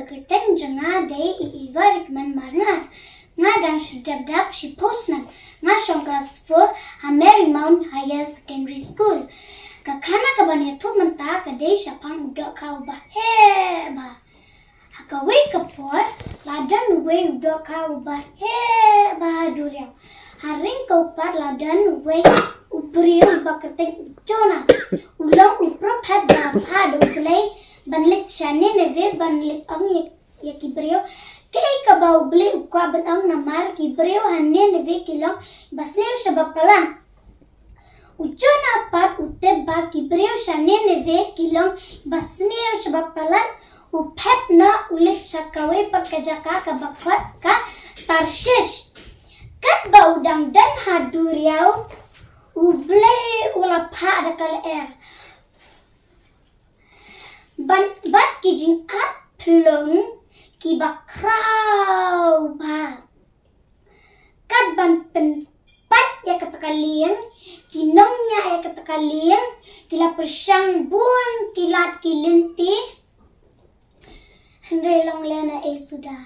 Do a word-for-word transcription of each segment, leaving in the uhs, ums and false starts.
Kyrteng jong nga dei i Eva Rickman Marngar. Nga dang shu dap dap shiphew snem. Nga shong klas four ha Marymount Higher Secondary School. Ka khana kaban ïathuh mynta ka dei shaphang u dohkha uba heh bha. Ha kawei ka por la don uwei u dohkha uba heh bha ha duriaw. Ha ryngkew pat la don uwei u briew uba kyrteng u Jonah. U long u prophet ba phah da u Blei ban leit sha Nineveh ban leit ong ïa, ïa ki briew kaei kaba u Blei u kwah ban ong, namar ki briew ha Nineveh ki long ba sniew sha ba palat. U Jonah pat u tip ba ki briew sha Nineveh ki long ba sniew sha ba palat. U phet noh u leit sha kawei pat ka jaka kaba khot ka Tarshish. Katba u dang don ha duriaw, u Blei u la phah da ka lyer ban, bad ki jingat phlung kiba khraw bha. Katban pynpait ïa kata ka lieng, ki nongñiah ïa kata ka lieng ki la pyrshang bun ki lad ki lynti. Hynrei long lehnohei suda.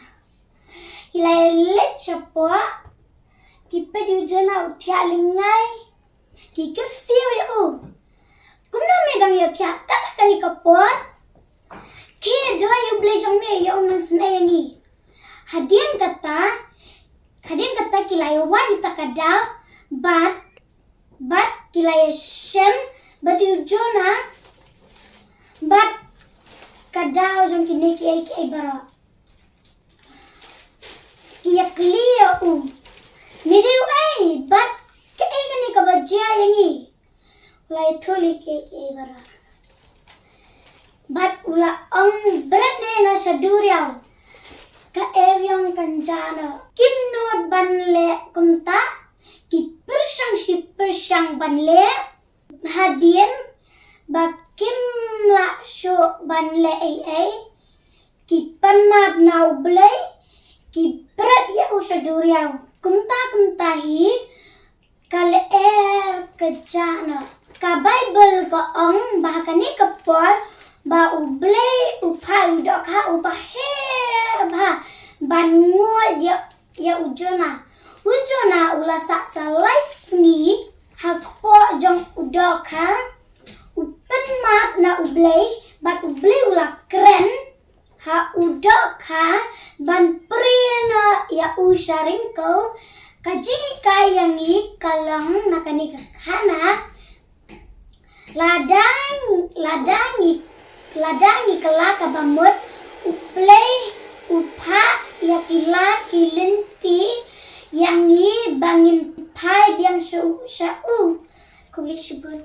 Ki la ïaleit shapoh, ki peit ïa u Jonah u thiah lyngngai. Ki kyrsiew ïa u. Kumno me dang ïa thiah kat ha kane ka por? Khie duwai ïa u Blei jong me ïa u nang sngewbha ïa ngi. Hadien kata, hadien kata ki la ïa wad ïa ka daw bad, bad ki la ïa shem bad ïa u Jonah bad ka daw jong kine kiei kiei baroh. Ki ïa kylli ïa u, me dei uei bad kaei kane kaba jia ïa ngi? U la ïathuh ïa kiei kiei baroh. Bad u la ong, bret ne na sha duriaw, ka eriong kan jah noh. Kim nud ban leh kumta, ki pyrshang shi pyrshang ban leh hadien ba kim lah shuh ban leh ei ei. Ki pan map na u Blei, ki bret ïa u sha duriaw. Kumta kumta hi ka lyer ka jah noh. Ka Baibl ka ong ba ha kane ka por ba u Blei u phah u dohkha uba heh bha ban nguid ïa, ïa u Jonah. U Jonah u la sah sa lai sngi hapoh jong u dohkha. U pan map na u Blei bad u Blei u la kren ha u dohkha ban prie noh ïa u sha ryngkew. Ka jinghikai ïa ngi ka long na kane ka khana. Lada, lada ngi, lada ngi kylla kaba mut, u Blei u phah ïa ki lad ki lynti ïa ngi ba ngin phai biang sha u, sha u. Khublei shibun.